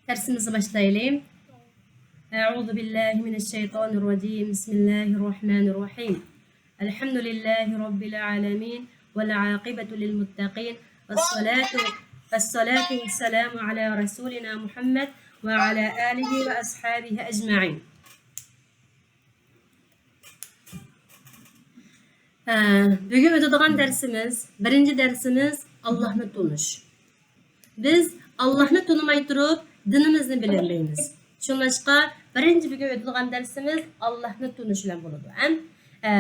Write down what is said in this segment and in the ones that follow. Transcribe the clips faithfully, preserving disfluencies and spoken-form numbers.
دەرسىمىزنى باشلايلى. أعوذ بالله من الشيطان الرجيم. بسم الله الرحمن الرحيم. الحمد لله رب العالمين. والعاقبة للمتقين. والصلاة، والصلاة والسلام على رسولنا محمد وعلى آله وأصحابه أجمعين. ھە، بۈگۈن ئۆتىدىغان دەرسىمىز، بىرىنچى دەرسىمىز ئاللاھنى تونۇش. بىز ئاللاھنى تونۇماي تۇرۇپ، دىنىمىزنى بىلەلمەيمىز. شۇڭلاشقا، بىرىنچى بۈگۈن ئۆتىدىغان دەرسىمىز ئاللاھنى تونۇش بىلەن بولىدۇ. ھەم، ئە،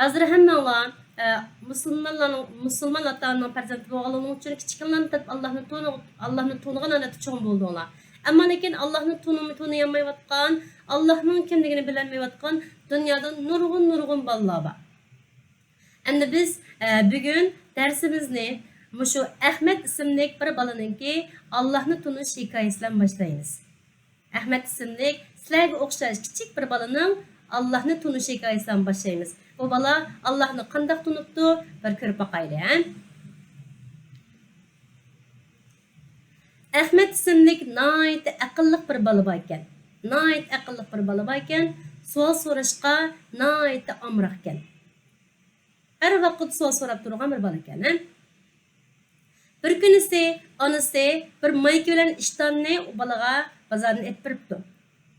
ھازىر ھەممەڭلار، ئە، مۇسۇلمانلارنىڭ، مۇسۇلمان ئاتا-ئانىنىڭ پەرزەنتى بولغانلىقىڭ ئۈچۈن كىچىكىڭلاردىن تارتىپ ئاللاھنى تونۇ-، ئاللاھنى تونۇغان ھالەتتە چوڭ بولدۇڭلار. ئەمما لېكىن ئاللاھنى تونۇم-، تونۇيالمايۋاتقان، ئاللاھنىڭ كىملىكىنى بىلەلمەيۋاتقان دۇنيادا نۇرغۇن، نۇرغۇن بالىلار بار. ئەمدى بىز، ئە، بۈگۈن دەرسىمىزنى مۇشۇ ئەخمەت ئىسىملىك بىر بالىنىڭكى ئاللاھنى تونۇش ھېكايىسى بىلەن باشلايمىز. ئەخمەت ئىسىملىك سىلەرگە ئوخشاش كىچىك بىر بالىنىڭ ئاللاھنى تونۇش ھېكايىسى بىلەن باشلايمىز. بۇ بالا ئاللاھنى قانداق تونۇپتۇ؟ بىر كۆرۈپ باقايلى، ھە؟ ئەخمەت ئىسىملىك ناھايىتى ئەقىللىق بىر بالا باركەن. ناھايىتى ئەقىللىق بىر بالا باركەن. سوئال سوراشقا ناھايىتى ئامراقكەن. ھەر ۋاقىت سوئال سوراپ تۇرغان بىر بالا ئىكەن، ھە؟ بىر كۈنىسى ئانىسى بىر مايكا بىلەن ئىشتاننى ئۇ بالىغا بازاردىن ئېلىپ بېرىپتۇ.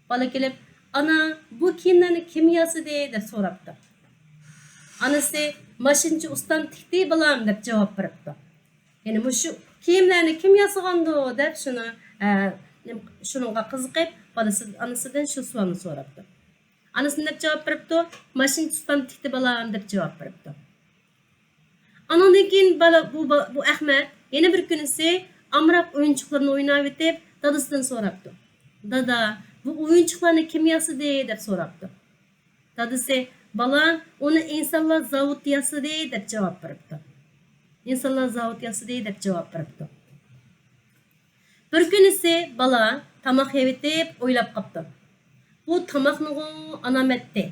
بالا كېلىپ، «ئانا، بۇ كىيىملەرنى كىم ياسىدى؟» دەپ سوراپتۇ. ئانىسى، «ماشىنىچى ئۇستام تىكتى، بالام» دەپ جاۋاب بېرىپتۇ. يەنى مۇشۇ كىيىملەرنى كىم ياسىغاندۇ دەپ شۇنى، ئە، شۇنىڭغا قىزىقىپ، بالىسى، ئانىسىدىن شۇ سوئالنى سوراپتۇ. ئانىسى نېمە دەپ جاۋاب بېرىپتۇ؟ «ماشىنىچى ئۇستام تىكتى، بالام» دەپ جاۋاب بېرىپتۇ. ئانىڭدىن كېيىن بالا، بۇ، با-، بۇ ئەخمەت يەنە بىر كۈنىسى ئامراق ئويۇنچۇقلىرىنى ئويناۋېتىپ، دادىسىدىن سوراپتۇ. «دادا، بۇ ئويۇنچۇقلارنى كىم ياسىدى؟» دەپ سوراپتۇ. دادىسى، «بالام، ئۇنى ئىنسانلار زاۋۇتى ياسىدى» دەپ جاۋاب بېرىپتۇ. «ئىنسانلار زاۋۇتى ياسىدى» دەپ جاۋاب بېرىپتۇ. بىر كۈنىسى بالا تاماق يەۋېتىپ ئويلاپ قاپتۇ. بۇ تاماقنىغۇ ئانام ئەتتى.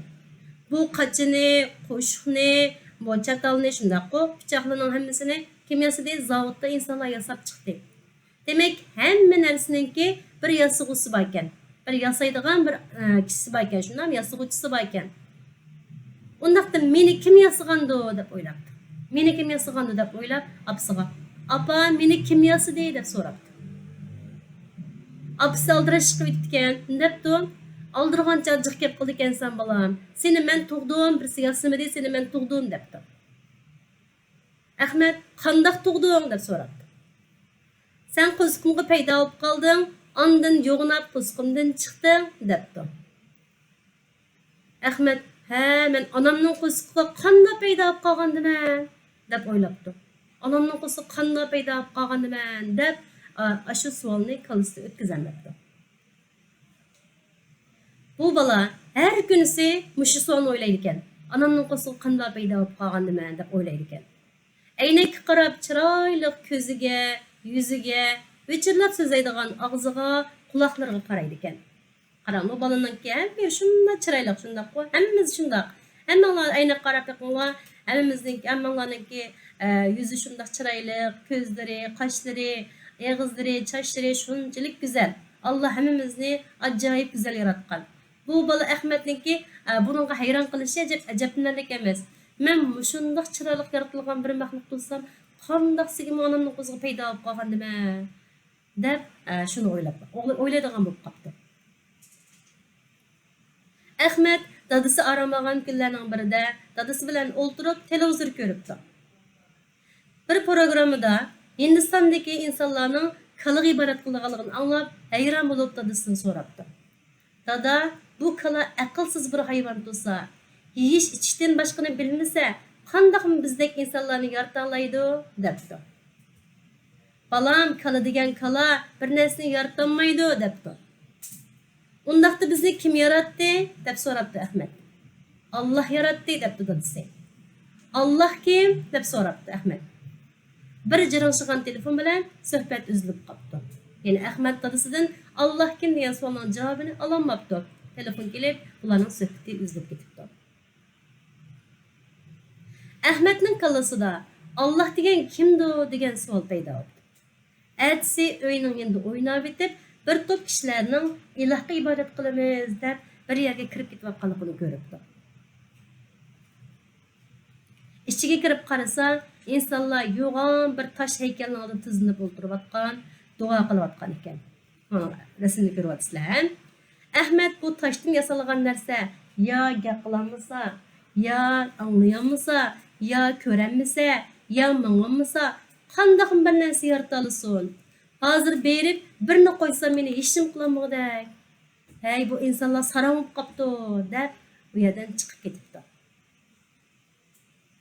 بۇ قاچىنى، قوشۇقنى، بۇ چاتالنى، شۇنداققۇ پىچاقلىرىنىڭ ھەممىسىنى كىم ياسىدى؟ زاۋۇتتا ئىنسانلار ياساپ چىقتى. دېمەك، ھەممە نەرسىنىڭكى بىر ياسىغۇچىسى باركەن. بىر ياسايدىغان بىر، ئە، كىشىسى باركەن، شۇنداقمۇ؟ ياسىغۇچىسى باركەن. ئۇنداقتا مېنى كىم ياسىغاندۇ دەپ ئويلاپتۇ. مېنى كىم ياسىغاندۇ دەپ ئويلاپ، ئاپىسىغا، «ئاپا، مېنى كىم ياسىدى؟» دەپ سوراپتۇ. ئاپىسى ئالدىراش چىقىپ كېتىپتىكەن، نېمە دەپتۇ؟ «ئالدىرىغانچە جىق گەپ قىلىدىكەنسەن، بالام. سېنى مەن تۇغدۇم، بىرسى ياسىمىدى، سېنى مەن تۇغدۇم» دەپتۇ. ئەخمەت، «قانداق تۇغدۇڭ؟» دەپ سوراپتۇ. «سەن قورسىقىمغا پەيدا بولۇپ قالدىڭ، ئاندىن يوغىناپ قورسىقىمدىن چىقتىڭ» دەپتۇ. ئەخمەت، «ھە، مەن ئانامنىڭ قورسىقىغا قانداق پەيدا بولۇپ قالغاندىمەن؟» دەپ ئويلاپتۇ. «ئانامنىڭ قورسىقىغا قانداق پەيدا بولۇپ قالغاندىمەن؟» دەپ، ئا، ئاشۇ سوئالنى كاللىسىدىن ئۆتكۈزەلمەپتۇ. بۇ بالا ھەر كۈنىسى مۇشۇ سوئالنى ئويلايدىكەن. «ئانامنىڭ قورسىقىغا قانداق پەيدا بولۇپ قالغاندىمەن؟» دەپ ئويلايدىكەن. ئەينەككە قاراپ، چىرايلىق كۆزىگە، يۈزىگە، ۋىچىرلاپ سۆزلەيدىغان ئاغزىغا، قۇلاقلىرىغا قارايدىكەن. قاراڭ، بۇ بالىنىڭكى ھەممە يېرى شۇنداق چىرايلىق، شۇنداققۇ؟ ھەممىمىز شۇنداق. ھەممىڭلار ئەينەككە قاراپ بېقىڭلار. ھەممىمىزنىڭكى، ھەممىڭلارنىڭكى، ئە، يۈزى شۇنداق چىرايلىق، كۆزلىرى، قاشلىرى، ئېغىزلىرى، چاچلىرى شۇنچىلىك گۈزەل. ئاللا ھەممىمىزنى ئاجايىپ گۈزەل ياراتقان. بۇ بالا ئەخمەتنىڭكى، ئە، بۇنىڭغا ھەيران قېلىشى ئەجەب، ئەجەبلىنەرلىك ئەمەس. «مەن مۇشۇنداق چىرايلىق يارىتىلغان بىر مەخلۇق تۇرسام، قانداق سىگىمۇ ئانامنىڭ قورسىقىغا پەيدا بولۇپ قالغاندىمەن؟» دەپ، ئە، شۇنى ئويلاپ، ئويلايدىغان بولۇپ قاپتۇ. ئەخمەت دادىسى ئارام ئالغان كۈنلەرنىڭ بىرىدە دادىسى بىلەن ئولتۇرۇپ تېلېۋىزور كۆرۈپتۇ. بىر پروگراممىدا ھىندىستاندىكى ئىنسانلارنىڭ كالىغا ئىبادەت قىلىدىغانلىقىنى ئاڭلاپ، ھەيران بولۇپ دادىسىدىن سوراپتۇ. «دادا، بۇ كالا ئەقىلسىز بىر ھايۋان تۇرسا، يېيىش ئىچىشتىن باشقىنى بىلمىسە، قانداقمۇ بىزدەك ئىنسانلارنى يارىتالايدۇ؟» دەپتۇ. «بالام، كالا دېگەن كالا، بىر نەرسىنى يارىتالمايدۇ» دەپتۇ. «ئۇنداقتا بىزنى كىم ياراتتى؟» دەپ سوراپتۇ ئەخمەت. «ئاللا ياراتتى» دەپتۇ دادىسى. «ئاللا كىم؟» دەپ سوراپتۇ ئەخمەت. بىر جىرىڭشىغان تېلېفون بىلەن سۆھبەت ئۈزۈلۈپ قاپتۇ. يەنى ئەخمەت دادىسىدىن «ئاللا كىم؟» دېگەن سوئالنىڭ جاۋابىنى ئالالماپتۇ. تېلېفون كېلىپ، ئۇلارنىڭ سۆھبىتى ئۈزۈلۈپ كېتىپتۇ. ئەخمەتنىڭ كاللىسىدا «ئاللا دېگەن كىمدۇ؟» دېگەن سوئال پەيدا بوپتۇ. ئەتىسى ئۆينىڭ يېنىدا ئويناۋېتىپ، بىر توپ كىشىلەرنىڭ ئىلاھقا ئىبادەت قىلىمىز دەپ بىر يەرگە كىرىپ كېتىۋاتقانلىقىنى كۆرۈپتۇ. ئىچىگە كىرىپ قارىسا، ئىنسانلار يوغان بىر تاش ھەيكەلنىڭ ئالدىدا تىزلىنىپ ئولتۇرۇۋاتقان، دۇئا قىلىۋاتقان ئىكەن. مانا، رەسىمنى كۆرۈۋاتىسىلەر، ھە؟ ئەخمەت بۇ تاشتىن ياسالغان نەرسە يا گەپ قىلالمىسا، يا ئاڭلىيالمىسا، يا كۆرەلمىسە، يا ماڭالمىسا، قانداقمۇ بىر نەرسە يارىتالىسۇن؟ ھازىر بېرىپ بىرنى قويسام مېنى ھېچنېمە قىلالمىغۇدەك. ھەي، بۇ ئىنسانلار ساراڭ بولۇپ قاپتۇ، دەپ ئۇ يەردىن چىقىپ كېتىپتۇ.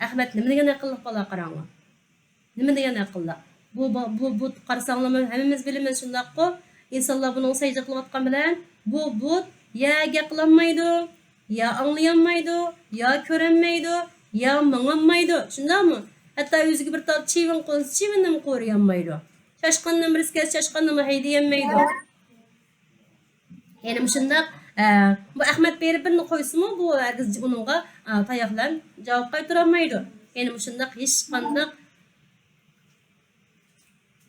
ئەخمەت نېمە دېگەن ئەقىللىق بالا قاراڭلار. نېمە دېگەن ئەقىللىق. بۇ، بۇ، بۇ بۇت قارىساڭلارمۇ ھەممىمىز بىلىمىز شۇنداققۇ. ئىنسانلار بۇنىڭغا سەجدە قىلىۋاتقان بىلەن بۇ بۇت يا گەپ قىلالمايدۇ، يا ئاڭلىيالمايدۇ، يا كۆرەلمەيدۇ، يا ماڭالمايدۇ. شۇنداقمۇ؟ ھەتتا ئۆزىگە بىر تال چىۋىن قونسا چىۋىننىمۇ قورۇيالمايدۇ. چاشقاننىڭ بىرسى كەلسە چاشقاننىمۇ ھەيدىيەلمەيدۇ. يەنە مۇشۇنداق، ئە، بۇ ئەخمەت بېرىپ بىرنى قويسىمۇ، بۇ ھەرگىز ئۇنىڭغا، ئە، تاياق بىلەن جاۋاب قايتۇرالمايدۇ. يەنە مۇشۇنداق ھېچقانداق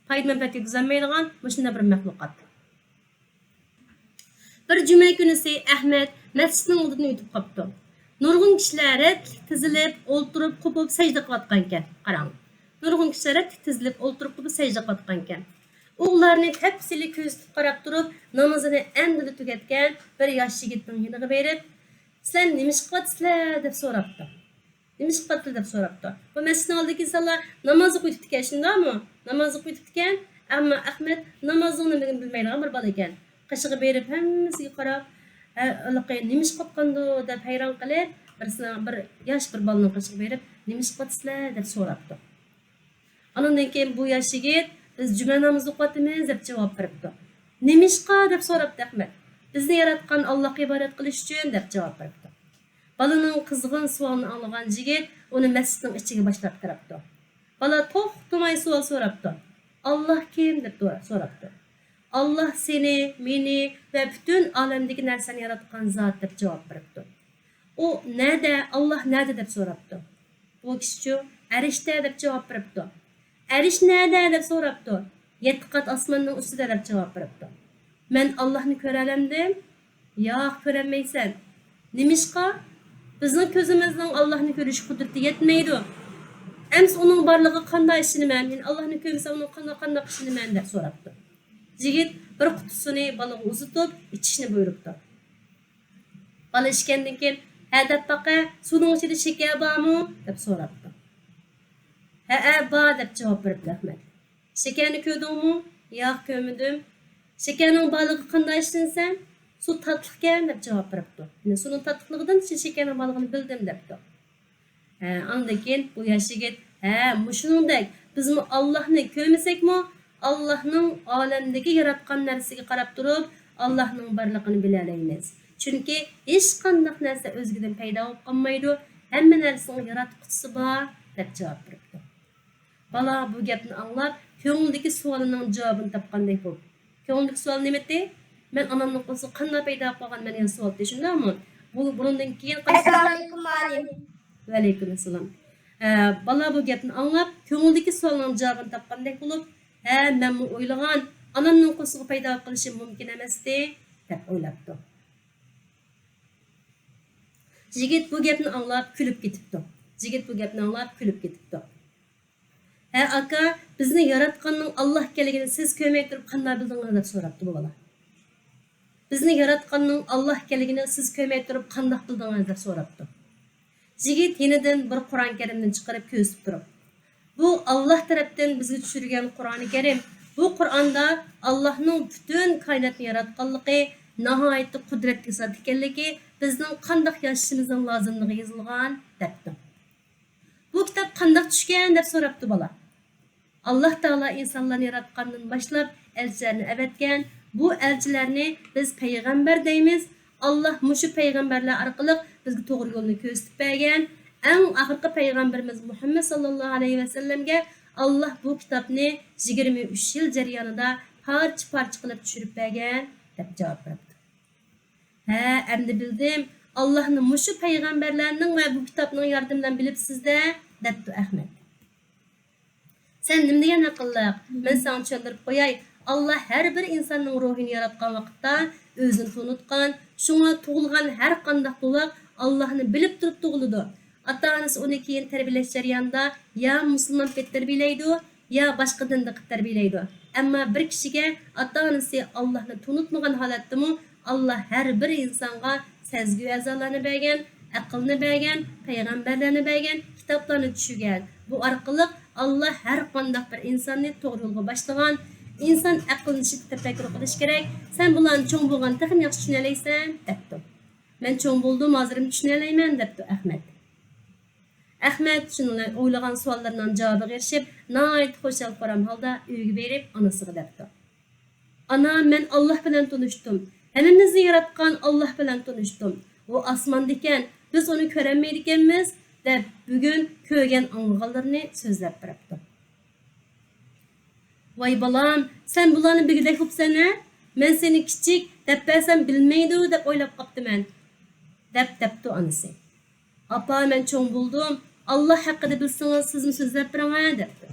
پايدا-مەنپەئەت يەتكۈزەلمەيدىغان مۇشۇنداق بىر مەخلۇقات. بىر جۈمە كۈنىسى ئەخمەت مەسچىتنىڭ ئالدىدىن ئۆتۈپ قاپتۇ. نۇرغۇن كىشىلەر رەتلىك تىزىلىپ، ئولتۇرۇپ، قوپۇپ سەجدە قىلىۋاتقانىكەن. قاراڭ. نۇرغۇن كىشىلەر رەتلىك تىزىلىپ، ئولتۇرۇپ، قوپۇپ سەجدە قىلىۋاتقانىكەن. ئۇ ئۇلارنى تەپسىلىي كۆزىتىپ قاراپ تۇرۇپ، نامىزىنى ئەمدىلا تۈگەتكەن بىر ياش يىگىتنىڭ يېنىغا بېرىپ، سىلەر نېمە ئىش قىلىۋاتىسىلەر؟ دەپ سوراپتۇ. نېمە ئىش قىلىۋاتىسىلەر؟ دەپ سوراپتۇ. بۇ مەسچىتنىڭ ئالدىدىكى ئىنسانلار ناماز ئوقۇۋېتىپتىكەن، شۇنداقمۇ؟ ناماز ئوقۇۋېتىپتىكەن، ئەمما ئەخمەت نامازنىڭ نېمىلىكىنى بىلمەيدىغان بىر بالا ئىكەن. قېشىغا بېرىپ، ھەممىسىگە قاراپ، ھە، ھېلىقى نېمە ئىش قىلىۋاتقاندۇ دەپ ھەيران قېلىپ، بىرسىنىڭ، بىر ياش بىر بالىنىڭ قېشىغا بېرىپ، نېمە ئىش قىلىۋاتىسىلەر؟ دەپ سوراپتۇ. ئانىڭدىن كېيىن بۇ ياش يىگىت، بىز جۈمە نامىزى ئوقۇۋاتىمىز، دەپ جاۋاب بېرىپتۇ. نېمىشقا؟ دەپ سوراپتۇ ئەخمەت. بىزنى ياراتقان ئاللاھقا ئىبادەت قىلىش ئۈچۈن، دەپ جاۋاب بېرىپتۇ. بالىنىڭ قىزغىن سوئالىنى ئاڭلىغان يىگىت ئۇنى مەسچىتنىڭ ئىچىگە باشلاپ كىرىپتۇ. بالا توختىماي سوئال سوراپتۇ. ئاللاھ كىم؟ دەپ سوراپتۇ. ئاللاھ سېنى، مېنى ۋە پۈتۈن ئالەمدىكى نەرسىلەرنى ياراتقان زات، دەپ جاۋاب بېرىپتۇ. ئۇ نەدە؟ ئاللاھ نەدە؟ دەپ سوراپتۇ. بۇ كىشىچۇ، ئەرشتە دەپ جاۋاب بېرىپتۇ. ئەرش نەدە؟ دەپ سوراپتۇ. يەتتە قات ئاسماننىڭ ئۈستىدە دەپ جاۋاب بېرىپتۇ. مەن ئاللاھنى كۆرەلەمدىم؟ ياق، كۆرەلمەيسەن. نېمىشقا؟ بىزنىڭ كۆزىمىزنىڭ ئاللاھنى كۆرۈش قۇدرىتى يەتمەيدۇ. ئەمسە ئۇنىڭ بارلىقىغا قانداق ئىشىنىمەن؟ يەنى ئاللاھنى كۆرمىسەم ئۇنىڭغا قانداق، قانداق ئىشىنىمەن؟ دەپ سوراپتۇ. يىگىت بىر قۇتا سۇنى بالىغا ئۇزىتىپ ئىچىشنى بۇيرۇپتۇ. بالا ئىچكەندىن كېيىن، ھە دەپ باقە، سۇنىڭ ئىچىدە شېكەر بارمۇ؟ دەپ سوراپتۇ. ھەئە، بار، دەپ جاۋاب بېرىپتۇ ئەخمەت. شېكەرنى كۆردۈڭمۇ؟ ياق، كۆرمىدىم. شېكەرنىڭ بارلىقىغا قانداق ئىشىنىسەن؟ سۇ تاتلىقكەن، دەپ جاۋاب بېرىپتۇ. يەنى سۇنىڭ تاتلىقلىقىدىن شېكەرنىڭ بارلىقىنى بىلدىم، دەپتۇ. ھە، ئاندىن كېيىن بۇ ياش يىگىت، ھە، مۇشۇنىڭدەك، بىزمۇ ئاللاھنى كۆرمىسەكمۇ، ئاللاھنىڭ ئالەمدىكى ياراتقان نەرسىگە قاراپ تۇرۇپ، ئاللاھنىڭ بارلىقىنى بىلەلەيمىز. چۈنكى ھېچقانداق نەرسە ئۆزىگىدىن پەيدا بولۇپ قالمايدۇ، ھەممە نەرسىنىڭ ياراتقۇچىسى بار، دەپ جاۋاب بېرىپتۇ. بالا بۇ گەپنى ئاڭلاپ، كۆڭلىدىكى سوئالىنىڭ جاۋابىنى تاپقاندەك بولدى. كۆڭلىدىكى سوئال نېمىدى؟ مەن ئانامنىڭ قولىسىغا قانداق پەيدا بولۇپ قالغان مەن دېگەن سوئالدى، شۇنداقمۇ؟ بۇ، بۇنىڭدىن كېيىن قايسى ئەسسالامۇئەلەيكۇم، مۇئەللىم. ۋەئەلەيكۇم ئەسسالام. ئە، بالا بۇ گەپنى ئاڭلاپ، كۆڭلىدىكى سوئالنىڭ جاۋابىنى تاپقاندەك بولۇپ، ھە، مەنمۇ ئويلىغان، ئانامنىڭ قولىسىغا پەيدا بولۇپ قېلىشىم مۇمكىن ئەمەستى، دەپ ئويلاپتۇ. يىگىت بۇ گەپنى ئاڭلاپ كۈلۈپ كېتىپتۇ. يىگىت بۇ گەپنى ئاڭلاپ كۈلۈپ كېتىپتۇ. ھە ئاكا، بىزنى ياراتقاننىڭ ئاللاھ ئىكەنلىكىنى سىز كۆرمەي تۇرۇپ قانداق بىلدىڭىز؟ دەپ سوراپتۇ بۇ بالا. بىزنى ياراتقاننىڭ ئاللاھ ئىكەنلىكىنى سىز كۆرمەي تۇرۇپ قانداق بىلدىڭىز؟ دەپ سوراپتۇ. يىگىت يېنىدىن بىر قۇرئان كەرىمنى چىقىرىپ كۆرسىتىپ تۇرۇپ، بۇ ئاللاھ تەرەپتىن بىزگە چۈشۈرگەن قۇرئانى كەرىم. بۇ قۇرئاندا ئاللاھنىڭ پۈتۈن كائىناتنى ياراتقانلىقى، ناھايىتى قۇدرەتلىك زات ئىكەنلىكى، بىزنىڭ قانداق ياشىشىمىزنىڭ لازىملىقى يېزىلغان، دەپتۇ. بۇ كىتاب قانداق چۈشكەن؟ دەپ سوراپتۇ بالا. ئاللاھ تائالا ئىنسانلارنى ياراتقاندىن باشلاپ ئەلچىلەرنى ئەۋەتكەن. بۇ ئەلچىلەرنى بىز پەيغەمبەر دەيمىز. ئاللاھ مۇشۇ پەيغەمبەرلەر ئارقىلىق بىزگە توغرا يولنى كۆرسىتىپ بەرگەن. ئەڭ ئاخىرقى پەيغەمبىرىمىز مۇھەممەد ساللاللاھۇ ئەلەيھى ۋەسەللەمگە ئاللاھ بۇ كىتابنى يىگىرمە ئۈچ يىل جەريانىدا پارچە-پارچە قىلىپ چۈشۈرۈپ بەرگەن، دەپ جاۋاب بېرىپتۇ. ھە، ئەمدى بىلدىم. ئاللاھنى مۇشۇ پەيغەمبەرلەرنىڭ ۋە بۇ كىتابنىڭ ياردىمى بىلەن بىلىپسىز-دە، دەپتۇ ئەخمەت. سەن نېمە دېگەن ئەقىللىق؟ مەن ساڭا چۈشەندۈرۈپ قوياي. ئاللا ھەر بىر ئىنساننىڭ روھىنى ياراتقان ۋاقىتتا ئۆزىنى تونۇتقان، شۇڭا تۇغۇلغان ھەر قانداق بوۋاق ئاللانى بىلىپ تۇرۇپ تۇغۇلىدۇ. ئاتا-ئانىسى ئۇنى كېيىن تەربىيەلەش جەريانىدا يا مۇسۇلمان پېتى تەربىيەلەيدۇ، يا باشقا دىندا قىلىپ تەربىيەلەيدۇ. ئەمما بىر كىشىگە ئاتا-ئانىسى ئاللانى تونۇتمىغان ھالەتتىمۇ ئاللا ھەر بىر ئىنسانغا سەزگۈ ئەزالارنى بەرگەن، ئەقىلنى بەرگەن، پەيغەمبەرلەرنى بەرگەن، كىتابلارنى چۈشۈرگەن. بۇ ئارقىلىق ئاللا ھەر قانداق بىر ئىنساننى توغرا يولغا باشلىغان. ئىنسان ئەقىللىنىشىپ تەپەككۇر قىلىشى كېرەك. سەن بۇلارنى چوڭ بولغاندا تېخىمۇ ياخشى چۈشىنەلەيسەن، دەپتۇ. مەن چوڭ بولدۇم، ھازىرمۇ چۈشىنەلەيمەن، دەپتۇ ئەخمەت. ئەخمەت شۇنىڭ بىلەن ئويلىغان سوئاللىرىنىڭ جاۋابىغا ئېرىشىپ، ناھايىتى خۇشال-خۇرام ھالدا ئۆيىگە بېرىپ، ئانىسىغا دەپتۇ. ئانا، مەن ئاللا بىلەن تونۇشتۇم. ھەممىمىزنى ياراتقان ئاللا بىلەن تونۇشتۇم. ئۇ ئاسماندا ئىكەن، بىز ئۇنى كۆرەلمەيدىكەنمىز، دەپ بۈگۈن كۆرگەن ئاڭلىغانلىرىنى سۆزلەپ بېرىپتۇ. ۋاي بالام، سەن بۇلارنى بىلگۈدەك بوپسەن ھە؟ مەن سېنى كىچىك، دەپ بەرسەم بىلمەيدۇ دەپ ئويلاپ قاپتىمەن، دەپ دەپتۇ ئانىسى. ئاپا، مەن چوڭ بولدۇم، ئاللا ھەققىدە بىلسىڭىز سىزمۇ سۆزلەپ بېرىڭە، دەپتۇ.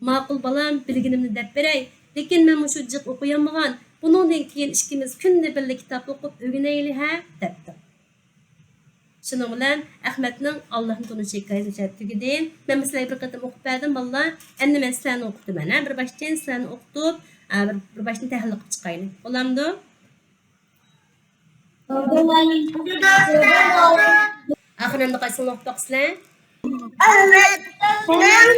ماقۇل بالام، بىلگىنىمنى دەپ بېرەي، لېكىن مەن مۇشۇ جىق ئوقۇيالمىغان، بۇنىڭدىن كېيىن ئىككىمىز كۈندە بىللە كىتاب ئوقۇپ ئۆگىنەيلى ھە، دەپتۇ. شۇنىڭ بىلەن ئەخمەتنىڭ ئاللانى تونۇش ھېكايىسى مۇشۇ يەردە تۈگىدى. مەن بۇ سىلەرگە بىر قېتىم ئوقۇپ بەردىم، بالىلار. ئەمدى مەن سىلەرنى ئوقۇتىمەن، ھە، بىر باشتىن سىلەرنى ئوقۇتۇپ، ئە، بىر، بىر باشتىن تەھلىل قىلىپ چىقايلى. بولامدۇ؟ ئاخىرىنى قايسىڭلار ئوقۇپ باقىسىلەر؟ ئەخمەتنىڭ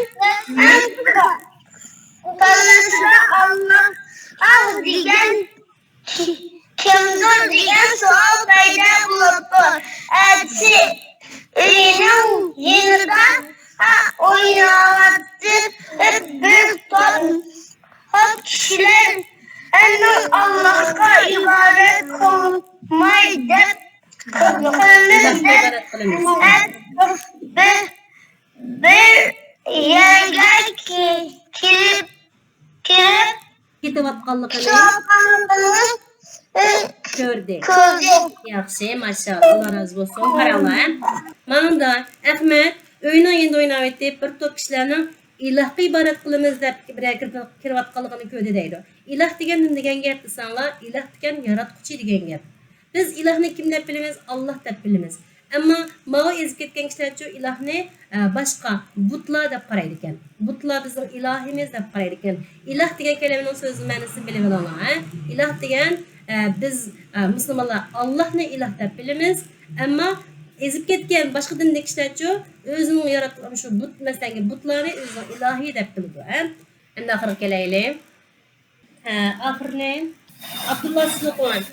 بالىسىدا ئاللا دېگەن كىمدۇر دېگەن سوئال پەيدا بولۇپتۇ. ئەتىسى ئۆيىنىڭ يېنىدا ئويناۋاتىپ، بىر توپ كىشىلەر ئەنە ئاللاھقا ئىبادەت قىلماي دەپ قىلىمىز دەپ بىر، بىر يەرگە كېلىپ، كېلىپ كېتىۋاتقانلىقىنى كېتىۋاتقانلىقىنى كۆردى. كۆردى. ياخشى، ماشائاللا، ئاللا رازى بولسۇن. قاراڭلار، ھە؟ ماڭدا ئەخمەت ئۆينىڭ يېنىدا ئويناۋېتىپ، بىر توپ كىشىلەرنىڭ ئىلاھقا ئىبادەت قىلىمىز دەپ بىرەر كىرىپ، كىرىۋاتقانلىقىنى كۆردى دەيدۇ. ئىلاھ دېگەن نېمە دېگەن گەپ دېسەڭلار، ئىلاھ دېگەن ياراتقۇچى دېگەن گەپ. بىز ئىلاھنى كىم دەپ بىلىمىز؟ ئاللاھ دەپ بىلىمىز. ئەمما ماۋۇ ئېزىپ كەتكەن كىشىلەرچۇ ئىلاھنى، ئە، باشقا بۇتلار دەپ قارايدىكەن. بۇتلار بىزنىڭ ئىلاھىمىز دەپ قارايدىكەن. ئىلاھ دېگەن كەلىمىنىڭ سۆزىنىڭ مەنىسىنى بىلىۋېلىڭلار، ھە؟ ئىلاھ دېگەن، ئە، بىز، ئە، مۇسۇلمانلار ئاللاھنى ئىلاھ دەپ بىلىمىز. ئەمما ئېزىپ كەتكەن باشقا دىندىكى كىشىلەرچۇ ئۆزىنىڭ ياراتقان شۇ بۇت، مەسىلەنكى بۇتلارنى ئۆزىنىڭ ئىلاھى دەپ بىلىدۇ، ھە؟ ئەمدى ئاخىرىغا كېلەيلى. ھە، ئاخىرىنى ئابدۇللا سىزنى قويۇڭ.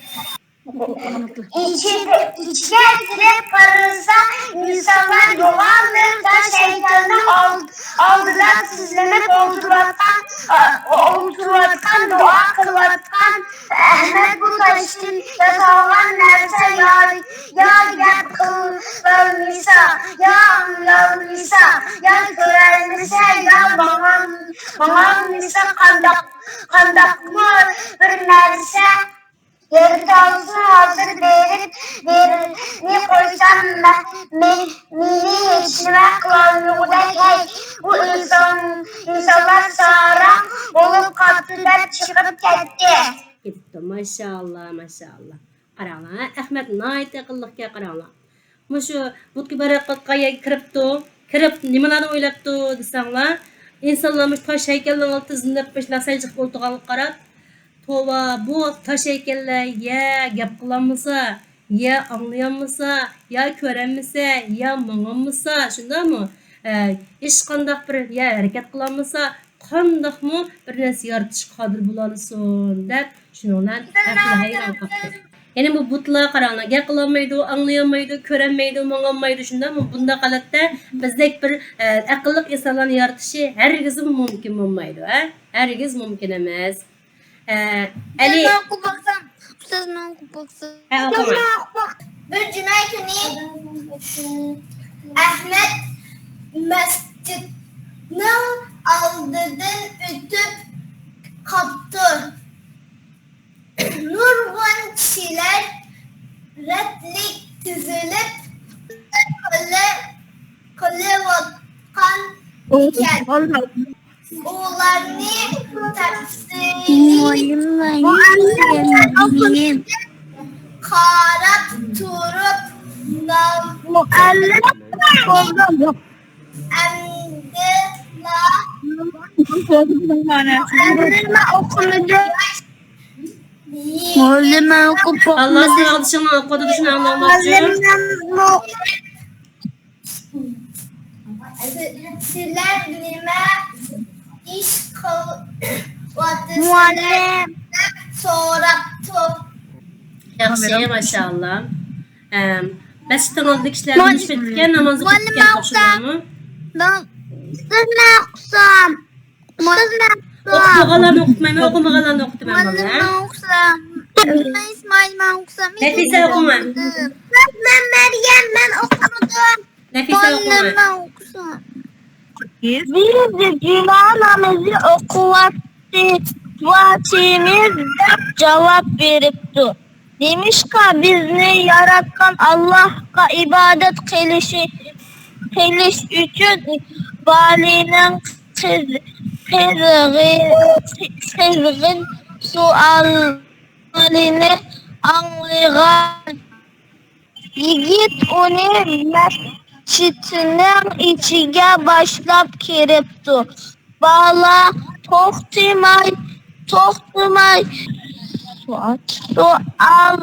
ئىچىگە، ئىچىگە كىرىپ قارىسا، ئىنسانلار يوغان بىر تاش ھەيكەلنىڭ ئالد-، ئالدىدا تىزلىنىپ ئولتۇرۇۋاتقان، ئولتۇرۇۋاتقان، دۇئا قىلىۋاتقان. ئەخمەت بۇ تاشتىن ياسالغان نەرسە يا، يا گەپ قىلالمىسا، يا ئاڭلىيالمىسا، يا كۆرەلمىسە، يا ماڭال-، ماڭالمىسا قانداق، قانداقمۇ بىر نەرسە يارىتالسۇن، ھازىر بېرىپ، بېرىنى قويسام، مە-، مې-، مېنى ھېچنېمە قىلالمىغۇدەك، ھەي، بۇ ئىنسان، ئىنسانلار ساراڭ بولۇپ قاپتۇ، دەپ چىقىپ كەتتى. كېتىپتۇ. ماشائاللا، ماشائاللا. قاراڭلار، ئەخمەت ناھايىتى ئەقىللىقكەن، قاراڭلار. مۇشۇ بۇتقا ئىبادەت قىلىدىغان يەرگە كىرىپتۇ. كىرىپ نېمىلەرنى ئويلاپتۇ دېسەڭلار، ئىنسانلار مۇشۇ تاش ھەيكەلنىڭ ئالدىدا تىزلىنىپ مۇشۇنداق سەجدە قىلىپ ئولتۇرغانلىقىغا قاراپ، توۋا، بۇ تاش ھەيكەللەر يا گەپ قىلالمىسا، يا ئاڭلىيالمىسا، يا كۆرەلمىسە، يا ماڭالمىسا، شۇنداقمۇ؟ ئە، ھېچقانداق بىر يا ھەرىكەت قىلالمىسا، قانداقمۇ بىر نەرسە يارىتىشقا قادىر بولالىسۇن دەپ، شۇنىڭ بىلەن ئەقلى ھەيران قاپتۇ. يەنى بۇ بۇتلار قاراڭلار، گەپ قىلالمايدۇ، ئاڭلىيالمايدۇ، كۆرەلمەيدۇ، ماڭالمايدۇ، شۇنداقمۇ؟ بۇنداق ھالەتتە بىزدەك بىر، ئە، ئەقىللىق ئىنسانلارنى يارىتىشى ھەرگىزمۇ مۇمكىن بولمايدۇ، ھە؟ ھەرگىز مۇمكىن ئەمەس. ئە، ئەلى. مەن ئوقۇپ باقسام، ئۇستاز، مەن ئوقۇپ باقسام. ھە، ئوقۇڭ. بىر جۈمە كۈنى ئەخمەت مەسچىتنىڭ ئالدىدىن ئۆتۈپ قاپتۇ. نۇرغۇن كىشىلەر رەتلىك تىزىلىپ قىلى-، قىلىۋاتقان ئىكەن. ئۇلارنى مۇئەللىم، مۇئەللىم قاراپ تۇرۇپ، مۇئەللىم ئەمدىلا مۇئەللىم ئوقۇمىدى. مۇئەللىم ئوقۇپ باقمىدى. ئاللا ساۋاقدىشىڭنىڭ ئوقۇدۇشىنى ئاڭلىماقچى. مۇئەللىم، سىلەر نېمە ئىش قىلىۋاتىسىلەر؟ مۇئەللىم دەپ سوراپتۇ. ياخشى، ماشائاللا. ئەم، بەس تىڭلىدىكى كىشىلەر نېمە ئىش قىلىدىكەن، ناماز ئوقۇيدىكەن، مۇئەللىم، شۇنداقمۇ؟ سىز مەن ئوقۇسام. ئوقۇمىغانلارنى ئوقۇتمايمەن، ئوقۇمىغانلارنى ئوقۇتىمەن، بالىلار. مەن ئوقۇسام. مەن ئىسمائىل، مەن ئوقۇسام. نەفىسە، ئوقۇڭا. مەن مەريەم، مەن ئوقۇمىدىم. نەفىسە، ئوقۇڭا. مەن ئوقۇسام. بىز جۈمە نامىزى ئوقۇۋاتىمىز دەپ جاۋاب بېرىپتۇ. نېمىشقا بىزنى ياراتقان ئاللاھقا ئىبادەت قىلىشى، قىلىش ئۈچۈن بالىنىڭ قىز-، قىزغىن، قىزغىن سوئالىنى ئاڭلىغان يىگىت ئۇنى مەسچىتنىڭ ئىچىگە باشلاپ كىرىپتۇ. بالا توختىماي، توختىماي سوئال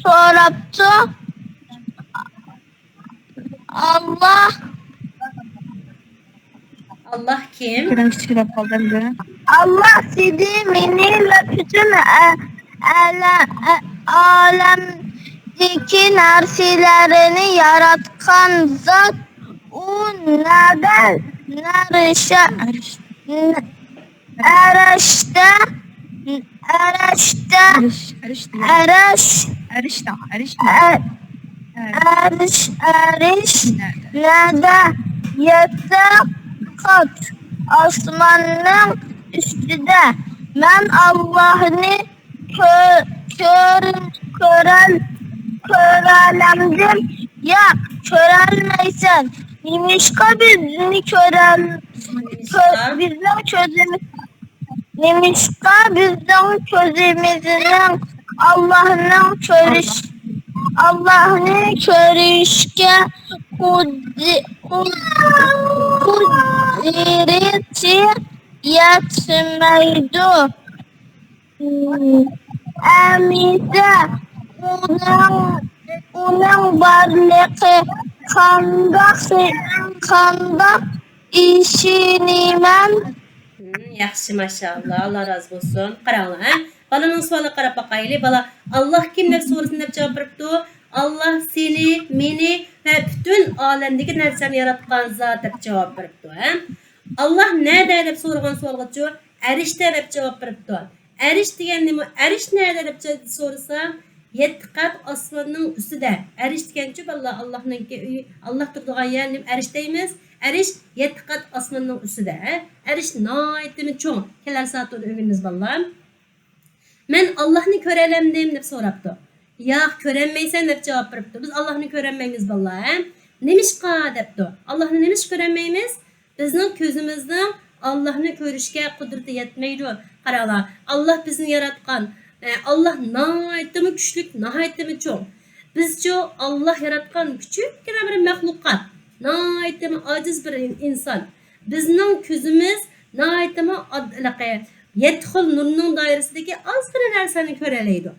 سوراپتۇ. ئاللا، ئاللا كىم؟ ئاللا سېنى، مېنى ۋە پۈتۈن ئە-، ئەلە-، ئە-، ئالەمدىكى نەرسىلەرنى ياراتقان زات. ئۇ نەدە؟ نەرشە-، ئەرشتە، ئەرشتە، ئەرش، ئەرش، ئەرش، ئەرش، ئەرش، ئەرش، ئەرش نەدە؟ يەتتە قات ئاسماننىڭ ئۈستىدە. مەن ئاللاھنى كۆ-، كۆر-، كۆرەل-، كۆرەلەمدىم؟ ياق، كۆرەلمەيسەن. نېمىشقا بىزنى كۆرەل-، كۆ-، بىزنىڭ كۆزىمىز، نېمىشقا بىزنىڭ كۆزىمىزنىڭ ئاللاھنىڭ كۆرۈش-، ئاللاھنى كۆرۈشكە قۇدرىتى يەتمەيدۇ؟ ئەمىسە ئۇنىڭ، ئۇنىڭ بارلىقى قانداق، قانداق ئىشىنىمەن؟ ياخشى، ماشائاللا، ئاللا رازى بولسۇن. قاراڭلار، ھە؟ بالىنىڭ سوئالىغا قاراپ باقايلى. بالا، ئاللا كىم دەپ سورىسۇن دەپ جاۋاب بېرىپتۇ. ئاللا سېنى، مېنى ۋە پۈتۈن ئالەمدىكى نەرسىلەرنى ياراتقان زات دەپ جاۋاب بېرىپتۇ، ھە؟ ئاللا نەدە دەپ سورىغان سوئالغىچۇ، ئەرشتە دەپ جاۋاب بېرىپتۇ. ئەرش دېگەن نېمە؟ ئەرش نەدە دەپ سورىسا، يەتتە قات ئاسماننىڭ ئۈستىدە. ئەرش دېگەنچۇ بالىلار، ئاللانىڭكى ئۆيى، ئاللا تۇرىدىغان يەر، نېمە ئەرش دەيمىز؟ ئەرش يەتتە قات ئاسماننىڭ ئۈستىدە. ئەرش ناھايىتىمۇ چوڭ. كېلەر سائەتتە ئۇنى ئۆگىنىمىز بالىلار. مەن ئاللانى كۆرەلەمدىم دەپ سوراپتۇ. ياق، كۆرەلمەيسەن دەپ جاۋاب بېرىپتۇ. بىز ئاللانى كۆرەلمەيمىز بالىلار، ھە؟ نېمىشقا دەپتۇ. ئاللانى نېمىشقا كۆرەلمەيمىز؟ بىزنىڭ كۆزىمىزنىڭ ئاللانى كۆرۈشكە قۇدرىتى يەتمەيدۇ. قاراڭلار، ئاللا بىزنى ياراتقان، ئە، ئاللا ناھايىتىمۇ كۈچلۈك، ناھايىتىمۇ چوڭ. بىزچۇ ئاللا ياراتقان كىچىككىنە بىر مەخلۇقات، ناھايىتىمۇ ئاجىز بىر ئىن-، ئىنسان. بىزنىڭ كۆزىمىز ناھايىتىمۇ ئاد-، ھېلىقى يەتتە خىل نۇرنىڭ دائىرىسىدىكى ئازغىنە نەرسىنى كۆرەلەيدۇ.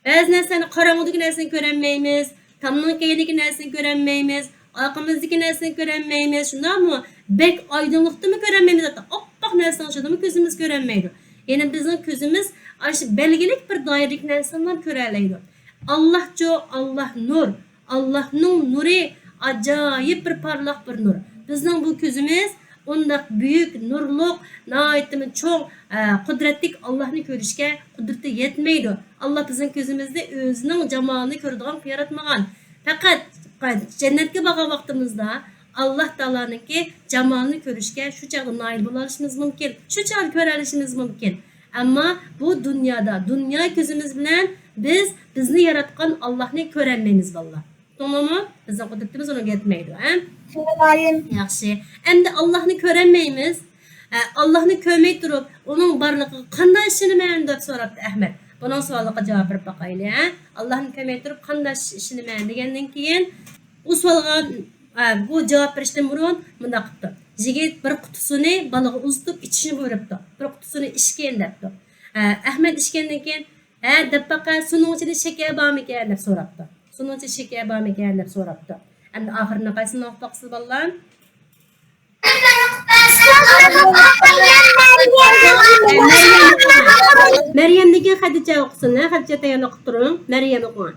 بەزى نەرسىلەرنى، قاراڭغۇدىكى نەرسىنى كۆرەلمەيمىز، تامنىڭ كەينىدىكى نەرسىنى كۆرەلمەيمىز، ئارقىمىزدىكى نەرسىنى كۆرەلمەيمىز، شۇنداقمۇ؟ بەك ئايدىڭلىقتىمۇ كۆرەلمەيمىز، ھەتتا ئاپئاق نەرسىنىڭ ئىچىدىمۇ كۆزىمىز كۆرەلمەيدۇ. يەنى بىزنىڭ كۆزىمىز ئاشۇ بەلگىلىك بىر دائىرىدىكى نەرسىنىلا كۆرەلەيدۇ. ئاللاھچۇ، ئاللاھ نۇر. ئاللاھنىڭ نۇرى ئاجايىپ بىر پارلاق بىر نۇر. بىزنىڭ بۇ كۆزىمىز ئۇنداق بۈيۈك، نۇرلۇق، ناھايىتىمۇ چوڭ، ئە، قۇدرەتلىك ئاللاھنى كۆرۈشكە قۇدرىتى يەتمەيدۇ. ئاللاھ بىزنىڭ كۆزىمىزنى ئۆزىنىڭ جامالىنى كۆرىدىغان قىلىپ ياراتمىغان. پەقەت جەننەتكە بارغان ۋاقتىمىزدا ئاللاھ تائالانىڭكى جامالىنى كۆرۈشكە شۇ چاغدا نائىل بولالىشىمىز مۇمكىن، شۇ چاغدا كۆرەلىشىمىز مۇمكىن. ئەمما بۇ دۇنيادا، دۇنيا كۆزىمىز بىلەن بىز بىزنى ياراتقان ئاللاھنى كۆرەلمەيمىز، بالىلار. ئۇقتۇڭلارمۇ؟ بىزنىڭ قۇدرىتىمىز ئۇنىڭغا يەتمەيدۇ، ھە؟ ياخشى. ئەمدى ئاللاھنى كۆرەلمەيمىز. ئە، ئاللاھنى كۆرمەي تۇرۇپ، ئۇنىڭ بارلىقىغا قانداق ئىشىنىمەن دەپ سوراپتۇ ئەھمەد. بۇنىڭ سوئالىغا جاۋاب بېرىپ باقايلى، ھە؟ ئاللاھنى كۆرمەي تۇرۇپ قانداق ئىش-، ئىشىنىمەن دېگەندىن كېيىن، ئۇ سوئالغا، ئە، بۇ جاۋاب بېرىشتىن بۇرۇن مۇنداق قىپتۇ. يىگىت بىر قۇتا سۇنى بالىغا ئۇزىتىپ ئىچىشنى بۇيرۇپتۇ. بىر قۇتا سۇنى ئىچكىن دەپتۇ. ئە، ئەھمەد ئىچكەندىن كېيىن، ھە، دەپ باقە، سۇنىڭ ئىچىدە شېكەر بارمىكەن دەپ سوراپتۇ. سۇنىڭ ئىچىدە شېكەر بارمىكەن دەپ سوراپتۇ. ئەمدى ئاخىرىنى قايسىنى ئوقۇپ باقىسىز، بالىلار؟ مەريەمدىن كېيىن خەدىچە ئوقۇسۇن، ھە؟ خەدىچە تەييارلىق قىلىپ تۇرۇڭ. مەريەم ئوقۇڭ.